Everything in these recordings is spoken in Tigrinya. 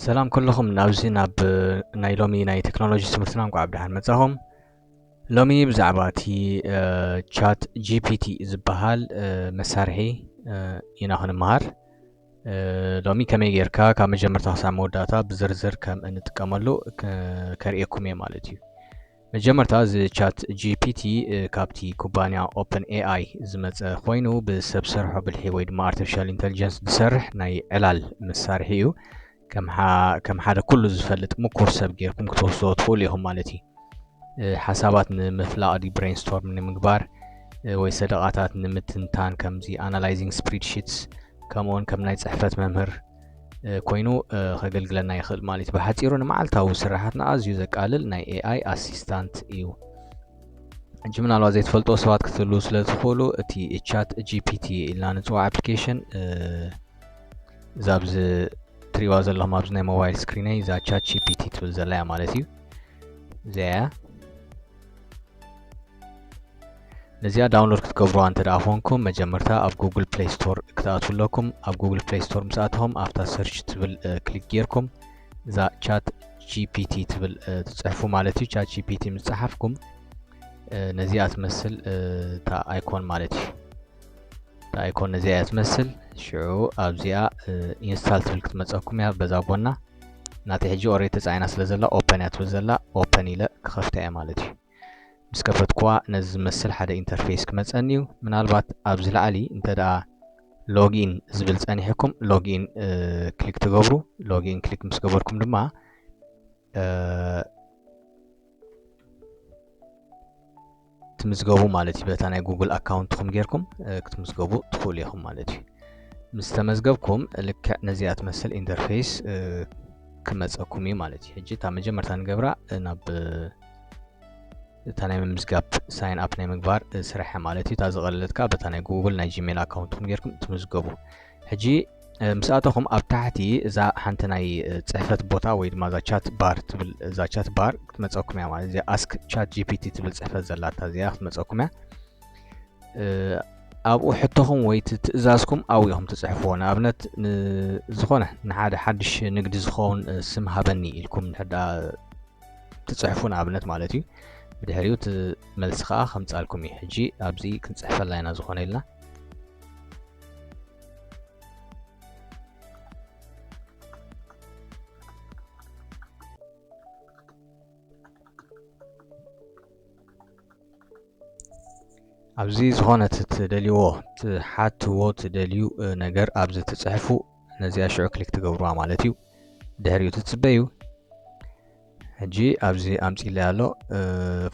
ሰላም ኩልኹም፣ ናብዚ ናብ ናይ ሎሚ ናይ ቴክኖሎጂ ትምህርትና እንኳዕ ብደሓን መጻኹም። ሎሚ ብዛዕባ እቲ ቻት ጂፒቲ ዝበሃል መሳርሒ ኢና ክንመሃር። ሎሚ ከመይ ጌርካ ካብ መጀመርታ ክሳብ መወዳእታ ብዝርዝር ከም እንጥቀመሉ ከርእየኩም እየ ማለት እዩ። መጀመርታ እዚ ቻት ጂፒቲ ካብቲ ኩባንያ ኦፕን ኤኣይ ዝመፀ ኮይኑ ብሰብ ሰርሖ ብልሒ ወይ ድማ ኣርቲፊሻል ኢንተሊጀንስ ዝሰርሕ ናይ ዕላል መሳርሒ እዩ። ከም ሓደ ኩሉ ዝፈልጥ ምኩር ሰብ ጌርኩም ክትወስዶ ትኽእሉ ኢኹም ማለት እዩ። ሓሳባት ንምፍላቕ ድዩ ብሬንስቶርም ንምግባር ወይ ሰደቓታት ንምትንታን ከምዚ ኣናላይዚንግ ስፕሪድሺትስ ከምኡውን ከም ናይ ፅሕፈት መምህር ኮይኑ ከገልግለና ይኽእል ማለት እዩ። ብሓፂሩ ንመዓልታዊ ስራሓትና ኣዝዩ ዘቃልል ናይ ኤኣይ ኣሲስታንት እዩ። ሕጂ ምናልባት ዘይትፈልጥዎ ሰባት ክትህልዉ ስለ ትኽእሉ እቲ ቻት ጂፒቲ ኢልና ንፅዋዕ ኣፕሊኬሽን እዛ ኣብዚ ትሪዋ ዘለኹም ኣብዚ ናይ ሞባይል ስክሪነይ እዛ ቻት ጂፒቲ ትብል ዘላ እያ ማለት እዩ። እዚኣ እያ። ነዚኣ ዳውንሎድ ክትገብሩዋ እንተ ደኣ ኮንኩም መጀመርታ ኣብ ጉግል ፕሌይ ስቶር ክትኣትዉ ኣለኩም። ኣብ ጉግል ፕሌይ ስቶር ምስ ኣተኹም ኣብታ ሰርች ትብል ክሊክ ጌርኩም እዛ ቻት ጂፒቲ ትብል ትጽሕፉ ማለት እዩ። ቻት ጂፒቲ ምስ ጸሓፍኩም ነዚኣ ትመስል እታ ኣይኮን ማለት እዩ። እታ ኣይኮን ነዚኣ እያ ትመስል። ሽዑ ኣብዚኣ ኢንስታል ትብል ክትመጸኩም እያ በዛ ጎና። ናተይ ሕጂ ኦሬዲ ተጻዒና ስለ ዘላ ኦፐን እያ ትብል ዘላ። ኦፐን ኢለ ክኸፍታ እየ ማለት እዩ። ምስ ከፈትኩዋ ነዚ ዝመስል ሓደ ኢንተርፌስ ክመጸኒ እዩ። ምናልባት ኣብዚ ላዕሊ እንተ ደኣ ሎግኢን ዝብል ጸኒሕኩም ሎግኢን ክሊክ ትገብሩ። ሎግኢን ክሊክ ምስ ገበርኩም ድማ ትምዝገቡ ማለት እዩ። በታ ናይ ጉግል ኣካውንትኩም ጌርኩም ክትምዝገቡ ትኽእሉ ኢኹም ማለት እዩ። ምስ ተመዝገብኩም ልክዕ ነዚኣ ትመስል ኢንተርፌስ ክመፀኩም እዩ ማለት እዩ። ሕጂ እታ መጀመርታ ንገብራ ናብ እታ ናይ ምምዝጋብ ሳይን ኣፕ ናይ ምግባር ስራሕ ማለት እዩ። እታ ዝቐለለት ከዓ በታ ናይ ጉግል ናይ ጂሜል ኣካውንትኩም ጌርኩም ትምዝገቡ። ሕጂ ምስ ኣተኹም ኣብ ታሕቲ እዛ ሓንቲ ናይ ፅሕፈት ቦታ ወይ ድማ እዛ ቻት ባር ትብል እዛ ቻት ባር ክትመፀኩም እያ ማለት እዚኣ ኣስክ ቻት ጂፒቲ ትብል ፅሕፈት ዘላታ እዚኣ ክትመፀኩም እያ። ኣብኡ ሕቶኹም ወይ ትእዛዝኩም ኣብኡ ኢኹም ትፅሕፍዎ። ንኣብነት ዝኾነ ንሓደ ሓድሽ ንግዲ ዝኸውን ስም ሃበኒ ኢልኩም ንሕዳ ትፅሕፉ ንኣብነት ማለት እዩ። ብድሕሪኡ እቲ መልሲ ከዓ ከምፃልኩም እዩ። ሕጂ ኣብዚ ክንፅሕፈላ ኢና ዝኾነ ኢልና ኣብዚ ዝኾነ ትደልይዎ ትሓትዎ ትደልዩ ነገር ኣብዚ ትፅሕፉ ነዚኣ ሽዑ ክሊክ ትገብሩዋ ማለት እዩ። ድሕሪኡ ትፅበዩ። ሕጂ ኣብዚ ኣምፂለ ኣሎ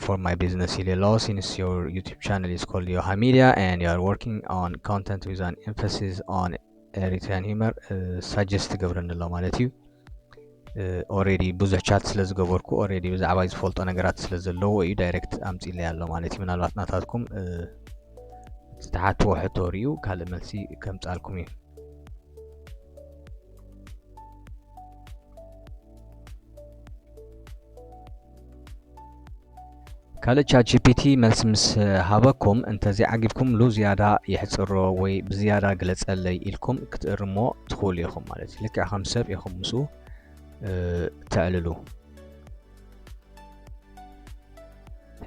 for my business ኢለ ኣሎ። Since your YouTube channel is called Yoha Media and you are working on content with an emphasis on Eritrean humor suggest ትገብረኒ ኣሎ ማለት እዩ። ኦሬዲ ብዙሕ ቻት ስለ ዝገበርኩ ኦሬዲ ብዛዕባ ዝፈልጦ ነገራት ስለ ዘለዎ እዩ ዳይሬክት ኣምፂለ ኣሎ ማለት እዩ። ምናልባት ናታትኩም ትሓትዎ ሕቶ ሪኡ ካልእ መልሲ ከምፃልኩም እዩ። ካልእ ቻት ጂፒቲ መልሲ ምስ ሃበኩም እንተዘይዓጊብኩምሉ ዝያዳ የሕፅሮ ወይ ብዝያዳ ግለፀለይ ኢልኩም ክትእርሞ ትኽእሉ ኢኹም ማለት እዩ። ልክዕ ከም ሰብ ኢኹም ምስኡ ተዕልሉ።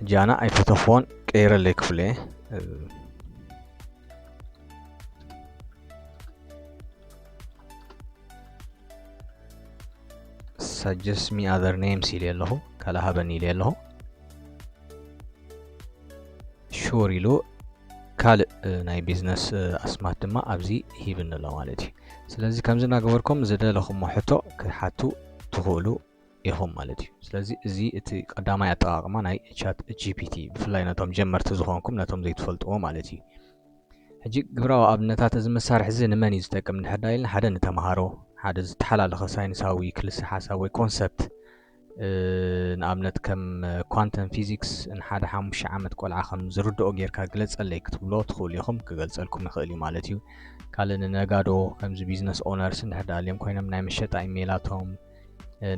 ሕጂ ኣነ ኣይፈተኽዎን ቀይረለይ ክፍለ suggest me other names ኢለ ኣለኹ ካልእ ሃበኒ ኢለ ኣለኹ። ሹር ኢሉ ካልእ ናይ ቢዝነስ ኣስማት ድማ ኣብዚ ሂብኒ ኣሎ ማለት እዩ። ስለዚ ከምዚ እናገበርኩም ዝደለኹሞ ሕቶ ክትሓቱ ትኽእሉ ኢኹም ማለት እዩ። ስለዚ እዚ እቲ ቀዳማይ ኣጠቓቕማ ናይ ቻት ጂፒቲ ብፍላይ ነቶም ጀመርቲ ዝኾንኩም ነቶም ዘይትፈልጥዎ ማለት እዩ። ሕጂ ግብራዊ ኣብነታት እዚ መሳርሒ እዚ ንመን እዩ ዝጠቅም እንድሕር ዳ ኢልና ሓደ ንተምሃሮ ሓደ ዝተሓላለኸ ሳይንሳዊ ክልሰ ሓሳብ ወይ ኮንሰፕት ንኣብነት ከም ኳንተም ፊዚክስ ንሓደ ሓሙሽተ ዓመት ቆልዓ ከም ዝርድኦ ጌርካ ግለፀለይ ክትብሎ ትኽእሉ ኢኹም። ክገልፀልኩም ይኽእል እዩ ማለት እዩ። ካልእ ንነጋዶ ከምዚ ቢዝነስ ኦነርስ እንድሕር ዳ ኣልዮም ኮይኖም ናይ መሸጣ ኢሜይላቶም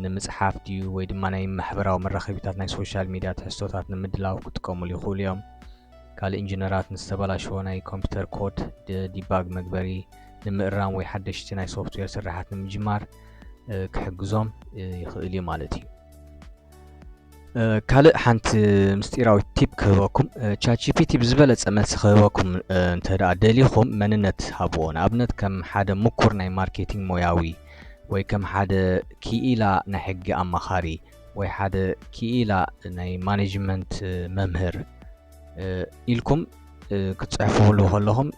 ንምፅሓፍ ድዩ ወይ ድማ ናይ ማሕበራዊ መራኸቢታት ናይ ሶሻል ሚድያ ትሕዝቶታት ንምድላው ክጥቀሙሉ ይኽእሉ እዮም። ካልእ ኢንጂነራት ንዝተበላሸወ ናይ ኮምፒውተር ኮድ ዲባግ መግበሪ ንምእራም ወይ ሓደሽቲ ናይ ሶፍትዌር ስራሓት ንምጅማር ክሕግዞም ይኽእል እዩ ማለት እዩ። ካልእ ሓንቲ ምስጢራዊት ቲፕ ክህበኩም፣ ቻት ጂ ፒ ቲ ብዝበለጸ መልሲ ክህበኩም እንተ ደኣ ደሊኹም መንነት ሃብዎ። ንኣብነት ከም ሓደ ምኩር ናይ ማርኬቲንግ ሞያዊ ወይ ከም ሓደ ክኢላ ናይ ሕጊ ኣማኻሪ ወይ ሓደ ክኢላ ናይ ማኔጅመንት መምህር ኢልኩም ክትጽሕፉሉ ከለኹም፣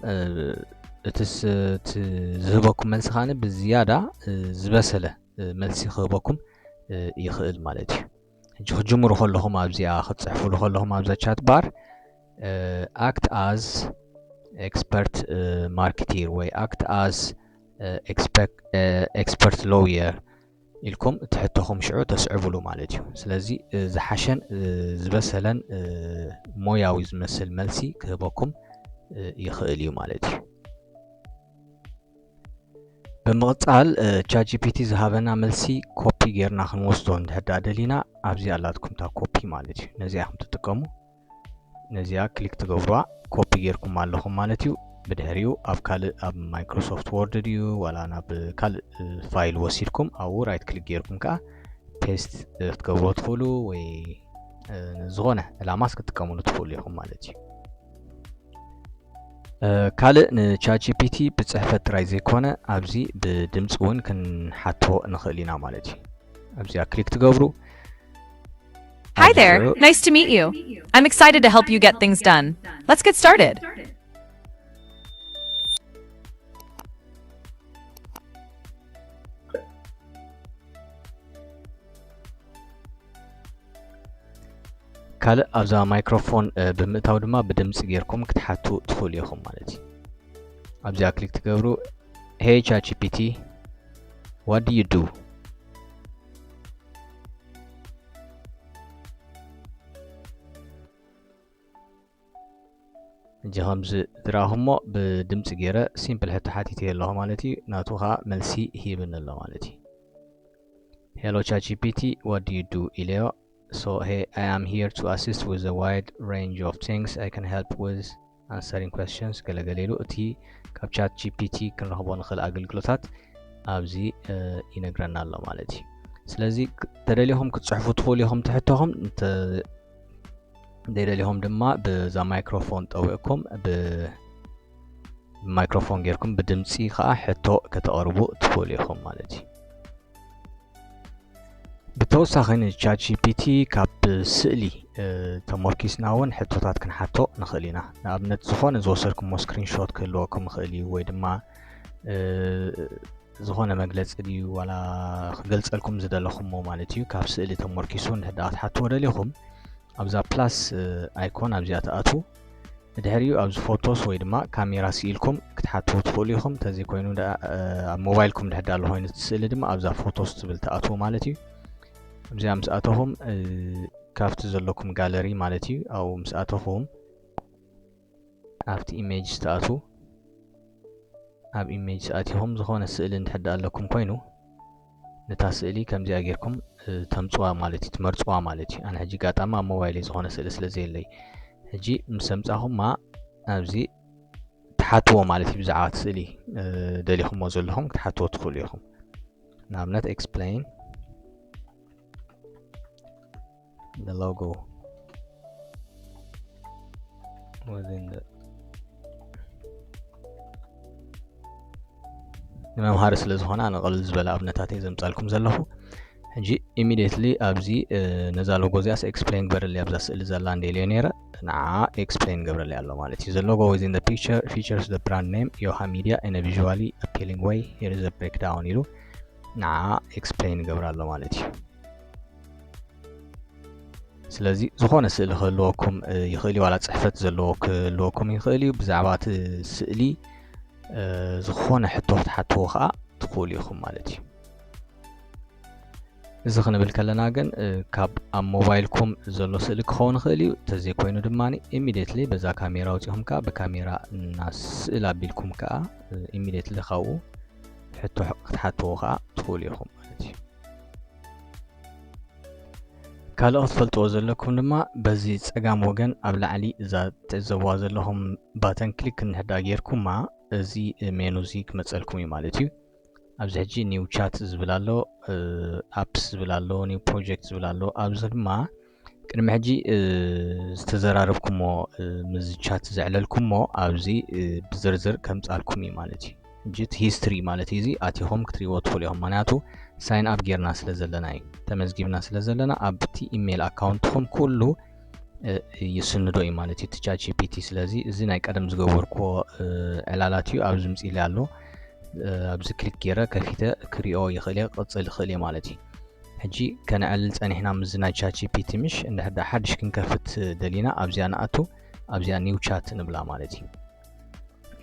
እቲ ዝህበኩም መልሲ ከኣ ብዝያዳ ዝበሰለ መልሲ ክህበኩም ይኽእል ማለት እዩ። ሕጂ ክትጅምሩ ከለኹም ኣብዚኣ ክትጽሕፉሉ ከለኹም ኣብዛ ቻት ባር act as expert marketeer ወይ act as expert lawyer ኢልኩም እቲ ሕቶኹም ሽዑ ተስዕቡሉ ማለት እዩ። ስለዚ ዝሓሸን ዝበሰለን ሞያዊ ዝመስል መልሲ ክህበኩም ይኽእል እዩ ማለት እዩ። ብምቕጻል ቻት ጂ ፒ ቲ ዝሃበና መልሲ ኮፒ ጌርና ክንወስዶ እንድሕር ደኣ ደሊና ኣብዚ ኣላትኩም እታ ኮፒ ማለት እዩ። ነዚኣ ኢኹም ትጥቀሙ። ነዚኣ ክሊክ ትገብሩዋ ኮፒ ጌርኩም ኣለኹም ማለት እዩ። ብድሕሪኡ ኣብ ካልእ ኣብ ማይክሮሶፍት ወርድ ድዩ ዋላ ናብ ካልእ ፋይል ወሲድኩም ኣብኡ ራይት ክሊክ ጌርኩም ከኣ ፔስት ክትገብርዎ ትኽእሉ ወይ ዝኾነ ዕላማስ ክትጥቀምሉ ትኽእሉ ኢኹም ማለት እዩ። ካልእ ንቻት ጂ ፒ ቲ ብጽሕፈት ጥራይ ዘይኮነ ኣብዚ ብድምፂ እውን ክንሓቶ ንኽእል ኢና ማለት እዩ። ኣብዚኣ ክሊክ ትገብሩ። Hi there, nice to meet you. I'm excited to help you get things done. Let's get started. ካልእ ኣብዛ ማይክሮፎን ብምእታው ድማ ብድምፂ ጌርኩም ክትሓቱ ትኽእሉ ኢኹም ማለት እዩ። ኣብዚኣ ክሊክ ትገብሩ። Hey ቻት ጂ ፒ ቲ, what do you do? ሕጂ ከምዚ ዝረኣኹሞ ብድምፂ ገይረ ሲምፕል ሕቶ ሓቲተ ኣለኹ ማለት እዩ። ናቱ ከዓ መልሲ ሂብኒ ኣሎ ማለት እዩ። Hello ቻት ጂ ፒ ቲ, what do you do ኢለዮ። So hey, I am here to assist with a wide range of things. I can help with answering questions ገለገለ ኢሉ እቲ ካብ ቻት ጂ ፒ ቲ ክንረኽቦ ንኽእል ኣገልግሎታት ኣብዚ ይነግረና ኣሎ ማለት እዩ። ስለዚ ተደሊኹም ክትፅሕፉ ትኽእሉ ኢኹም ትሕቶኹም ዘይደሊኹም ድማ ብዛ ማይክሮፎን ጠዊቕኩም ብማይክሮፎን ጌርኩም ብድምፂ ከዓ ሕቶ ከተቕርቡ ትኽእሉ ኢኹም ማለት እዩ። ብተወሳኺ ንቻት ጂ ፒ ቲ ካብ ስእሊ ተሞርኪስና እውን ሕቶታት ክንሓቶ ንኽእል ኢና። ንኣብነት ዝኾነ ዝወሰድኩሞ ስክሪንሾት ክህልወኩም ይኽእል እዩ ወይ ድማ ዝኾነ መግለፂ ድዩ ዋላ ክገልፀልኩም ዝደለኹሞ ማለት እዩ። ካብ ስእሊ ተሞርኪሱ እንድሕር ደኣ ክትሓትዎ ደሊኹም ኣብዛ ፕላስ ኣይኮን ኣብዚኣ ትኣትዉ። ብድሕሪኡ ኣብዚ ፎቶስ ወይ ድማ ካሜራ ስኢልኩም ክትሓትዉ ትኽእሉ ኢኹም። እንተዘይኮይኑ ደኣ ኣብ ሞባይልኩም ድሕር ደኣ ኣሎ ኮይኑ እቲ ስእሊ ድማ ኣብዛ ፎቶስ ትብል ትኣትዉ ማለት እዩ። ኣብዚኣ ምስ ኣተኹም ካብቲ ዘለኩም ጋለሪ ማለት እዩ ኣብኡ ምስ ኣተኹም ኣብቲ ኢሜጅ ትኣትዉ። ኣብ ኢሜጅ ኣቲኹም ዝኾነ ስእሊ እንድሕር ደኣ ኣለኩም ኮይኑ ነታ ስእሊ ከምዚኣ ጌርኩም ተምፅዋ ማለት እዩ፣ ትመርፅዋ ማለት እዩ። ኣነ ሕጂ ጋጣሚ ኣብ ሞባይለይ ዝኾነ ስእሊ ስለ ዘየለይ ሕጂ ምስ ኣምፃኹማ ኣብዚ ትሓትዎ ማለት እዩ። ብዛዕባ እቲ ስእሊ ደሊኹሞ ዘለኹም ክትሓትዎ ትኽእሉ ኢኹም። ንኣብነት explain the logo within the ንመምሃሪ ስለ ዝኾነ ኣነ ቀልል ዝበለ ኣብነታት እየ ዘምፃልኩም ዘለኹ። ሕጂ ኢሚዲየትሊ ኣብዚ ነዛ ሎጎ እዚኣስ ኤክስፕሌን ግበረለይ ኣብዛ ስእሊ ዘላ እንደ ኢልዮ ነይረ ንዓ ኤክስፕሌን ገብረለይ ኣሎ ማለት እዩ። The logo within the picture features the brand name Yoha Media in a visually appealing way. Here is a breakdown ኢሉ ንዓ ኤክስፕሌን ይገብር ኣሎ ማለት እዩ። ስለዚ ዝኾነ ስእሊ ክህልወኩም ይኽእል እዩ፣ ዋላ ፅሕፈት ዘለዎ ክህልወኩም ይኽእል እዩ። ብዛዕባ እቲ ስእሊ ዝኾነ ሕቶ ክትሓትዎ ከዓ ትኽእሉ ኢኹም ማለት እዩ። እዚ ክንብል ከለና ግን ካብ ኣብ ሞባይልኩም ዘሎ ስእሊ ክኸውን ይኽእል እዩ። እንተዘይኮይኑ ድማ ኢሚዲየትሊ በዛ ካሜራ ኣውፂኹም ከዓ ብካሜራ እና ስእል ኣቢልኩም ከዓ ኢሚዲየትሊ ካብኡ ሕቶ ክትሓትዎ ከዓ ትኽእሉ ኢኹም ማለት እዩ። ካልኦት ትፈልጥዎ ዘለኩም ድማ በዚ ፀጋም ወገን ኣብ ላዕሊ እዛ ትዕዘብዋ ዘለኹም ባተን ክሊክ እንድሕር ደኣ ጌርኩማ እዚ ሜኑ እዚ ክመፀልኩም እዩ ማለት እዩ። ኣብዚ ሕጂ new chat ዝብል ኣሎ፣ apps ዝብል ኣሎ፣ new project ዝብል ኣሎ። ኣብዚ ድማ ቅድሚ ሕጂ ዝተዘራረብኩሞ፣ ምስዚ ቻት ዘዕለልኩሞ ኣብዚ ብዝርዝር ከምጻልኩም እዩ ማለት እዩ። ሕጂ እቲ history ማለት እዩ፣ እዚ ኣቲኹም ክትሪእዎ ትኽእሉ ኢኹም። ምኽንያቱ sign up ጌርና ስለ ዘለና እዩ፣ ተመዝጊብና ስለ ዘለና ኣብቲ ኢሜይል ኣካውንትኹም ኩሉ ይስንዶ እዩ ማለት እዩ እቲ ቻት ጂ ፒ ቲ። ስለዚ እዚ ናይ ቀደም ዝገበርኩዎ ዕላላት እዩ፣ ኣብዚ ምጽኢሊ ኣሎ። ኣብዚ ክሊክ ጌረ ከፊተ ክሪኦ ይኽእል እየ፣ ክቕጽል ይኽእል እየ ማለት እዩ። ሕጂ ከነዕልል ጸኒሕና ምስዚ ናይ ቻት ጂ ፒ ቲ ምሽ፣ እንድሕር ደኣ ሓድሽ ክንከፍት ደሊና ኣብዚኣ ንኣቱ፣ ኣብዚኣ new chat ንብላ ማለት እዩ።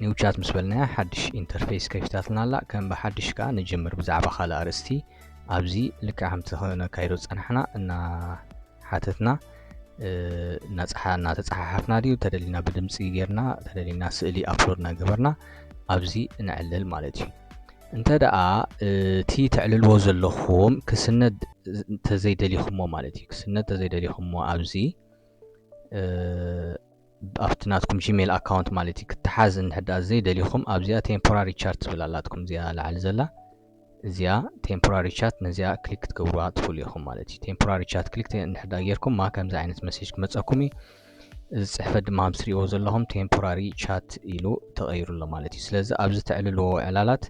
new chat ምስ በልናያ ሓድሽ ኢንተርፌስ ከፊታትና ኣላ። ከም ብሓድሽ ከኣ ንጅምር ብዛዕባ ካልእ ኣርእስቲ። ኣብዚ ልክዕ ከምቲ ነካይዶ ጸናሕና እና ሓተትና እናተጸሓሓፍና ድዩ፣ ተደሊና ብድምጺ ጌርና፣ ተደሊና ስእሊ ኣፕሎድ እናገበርና ኣብዚ ነዕልል ማለት እዩ። እንተ ደኣ እቲ ተዕልልዎ ዘለኹም ክስነድ እንተዘይደሊኹሞ ማለት እዩ፣ ክስነድ እንተዘይደሊኹሞ ኣብዚ ኣብቲ ናትኩም ጂሜል ኣካውንት ማለት እዩ ክተሓዝ እንድሕር ደኣ ዘይደሊኹም ኣብዚኣ ቴምፖራሪ ቻት ትብል ኣላትኩም፣ እዚኣ ላዕሊ ዘላ እዚኣ ቴምፖራሪ ቻት፣ ነዚኣ ክሊክ ክትገብሩዋ ትኽእሉ ኢኹም ማለት እዩ። ቴምፖራሪ ቻት ክሊክ እንድሕር ደኣ ጌርኩም ማ ከምዚ ዓይነት መሴጅ ክመጸኩም እዩ። እዚ ጽሕፈት ድማ ከም ትሪእዎ ዘለኹም ቴምፖራሪ ቻት ኢሉ ተቐይሩ ኣሎ ማለት እዩ። ስለዚ ኣብዚ ተዕልልዎ ዕላላት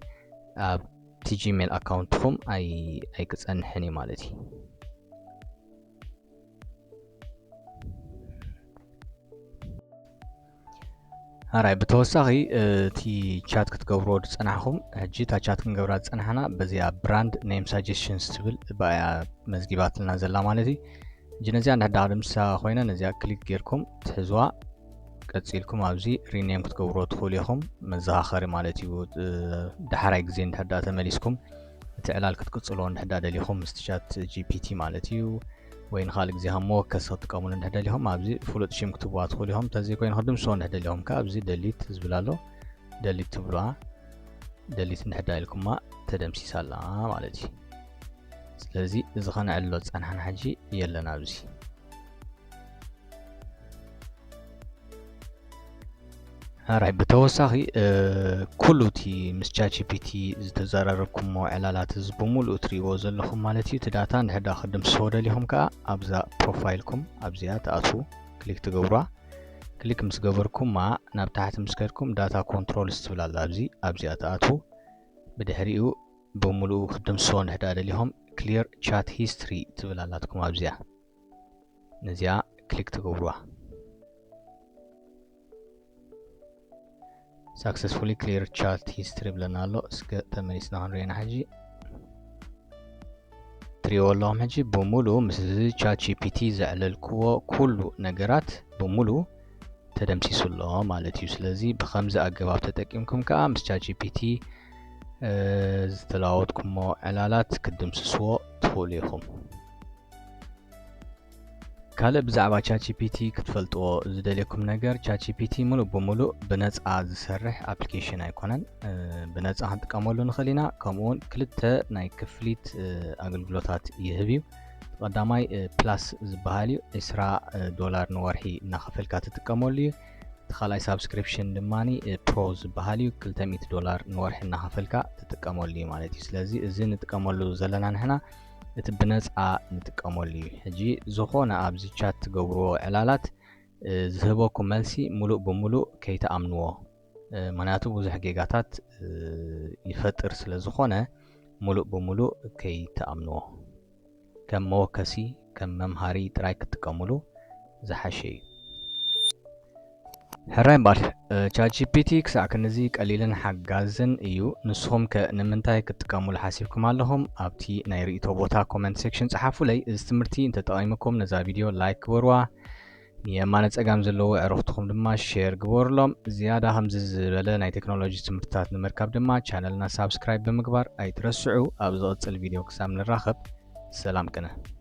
ኣብቲ ጂሜል ኣካውንትኹም ኣይ ኣይክጸንሕን እዩ ማለት እዩ። ኣራይ ብተወሳኺ እቲ ቻት ክትገብርዎ ዝጸናሕኩም፣ ሕጂ እታ ቻት ክንገብራ ዝጸናሕና በዚኣ ብራንድ ኔም ሳጀሽንስ ትብል ብኣያ መዝጊባትልና ዘላ ማለት እዩ። ሕጂ ነዚኣ እንድሕር ደኣ ክድምስሳ ኮይነ ነዚኣ ክሊክ ጌርኩም ትሕዝዋ፣ ቀጺልኩም ኣብዚ ሪኔም ክትገብርዎ ትኽእሉ ኢኹም። መዘኻኸሪ ማለት እዩ። ዳሕራይ ግዜ እንድሕር ደኣ ተመሊስኩም እቲ ዕላል ክትቅጽልዎ እንድሕር ደኣ ደሊኹም ምስቲ ቻት ጂ ፒ ቲ ማለት እዩ። ወይ ንኻልእ ግዜ ከም መወከሲ ክትጥቀምሉ እንድሕር ደሊኹም ኣብዚ ፍሉጥ ሽም ክትህብዋ ትኽእሉ ኢኹም። እንተዘይኮይኑ ክድምስዎ እንድሕር ደሊኹም ከኣ ኣብዚ ደሊት ዝብል ኣሎ፣ ደሊት ትብሉዋ። ደሊት እንድሕር ደኣ ኢልኩማ ተደምሲሳ ኣላ ማለት እዩ። ስለዚ እዚ ከነዕልሎ ዝጸናሕና ሕጂ የለን ኣብዚ። ኣራይ ብተወሳኺ ኩሉ እቲ ምስ ቻት ጂ ፒ ቲ ዝተዘራረብኩሞ ዕላላት እዚ ብምሉእ ትሪእዎ ዘለኹም ማለት እዩ። እቲ ዳታ እንድሕር ደኣ ክድምስሶ ደሊኹም ከኣ ኣብዛ ፕሮፋይልኩም ኣብዚኣ ትኣትዉ ክሊክ ትገብሩዋ። ክሊክ ምስ ገበርኩማ ናብ ታሕቲ ምስ ከድኩም ዳታ ኮንትሮልስ ትብል ኣላ ኣብዚ ኣብዚኣ ትኣትዉ። ብድሕሪኡ ብምሉኡ ክትድምስሶ እንድሕር ደኣ ደሊኹም ክሊር ቻት ሂስትሪ ትብል ኣላትኩም ኣብዚኣ። ነዚኣ ክሊክ ትገብሩዋ። ሳክሰስፉሊ ክሊር ቻት ሂስትሪ ይብለና ኣሎ። እስከ ተመሊስና ክንሪኦ ኢና ሕጂ። ትሪእዎ ኣለኹም ሕጂ ብምሉኡ ምስ እዚ ቻት ጂ ፒ ቲ ዘዕለልክዎ ኩሉ ነገራት ብምሉኡ ተደምሲሱ ኣሎ ማለት እዩ። ስለዚ ብኸምዚ ኣገባብ ተጠቂምኩም ከኣ ምስ ቻት ጂ ፒ ቲ ዝተለዋወጥኩሞ ዕላላት ክትድምስስዎ ትኽእሉ ኢኹም። ካልእ ብዛዕባ ቻት ጂ ፒ ቲ ክትፈልጥዎ ዝደልየኩም ነገር፣ ቻት ጂ ፒ ቲ ሙሉእ ብሙሉእ ብነጻ ዝሰርሕ ኣፕሊኬሽን ኣይኮነን። ብነጻ ክንጥቀመሉ ንኽእል ኢና፣ ከምኡውን ክልተ ናይ ክፍሊት ኣገልግሎታት ይህብ እዩ። ቀዳማይ ፕላስ ዝበሃል እዩ፣ ዕስራ ዶላር ንወርሒ እናኸፈልካ ትጥቀመሉ እዩ። እቲ ካልኣይ ሳብስክሪፕሽን ድማ ፕሮ ዝበሃል እዩ፣ ክልተ ሚእቲ ዶላር ንወርሒ እናኸፈልካ ትጥቀመሉ እዩ ማለት እዩ። ስለዚ እዚ ንጥቀመሉ ዘለና ንሕና እቲ ብነጻ ንጥቀመሉ እዩ። ሕጂ ዝኾነ ኣብዚ ቻት ትገብርዎ ዕላላት ዝህበኩም መልሲ ሙሉእ ብሙሉእ ከይትኣምንዎ፣ ምኽንያቱ ብዙሕ ጌጋታት ይፈጥር ስለ ዝኾነ ሙሉእ ብሙሉእ ከይትኣምንዎ። ከም መወከሲ፣ ከም መምሃሪ ጥራይ ክትጥቀምሉ ዝሓሸ እዩ። ሕራይ እምበኣር፣ ቻት ጂ ፒ ቲ ክሳዕ ክንድዚ ቀሊልን ሓጋዝን እዩ። ንስኹም ከ ንምንታይ ክትጥቀምሉ ሓሲብኩም ኣለኹም? ኣብቲ ናይ ርእይቶ ቦታ ኮመንት ሴክሽን ጸሓፉለይ። እዚ ትምህርቲ እንተጠቒምኩም ነዛ ቪድዮ ላይክ ግበርዋ። ንየማነ ጸጋም ዘለዉ ኣዕሩኽትኹም ድማ ሼር ግበሩሎም። ዝያዳ ከምዚ ዝበለ ናይ ቴክኖሎጂ ትምህርትታት ንምርካብ ድማ ቻነልና ሳብስክራይብ ብምግባር ኣይትረስዑ። ኣብ ዝቕጽል ቪድዮ ክሳብ ንራኸብ ሰላም ቅነ።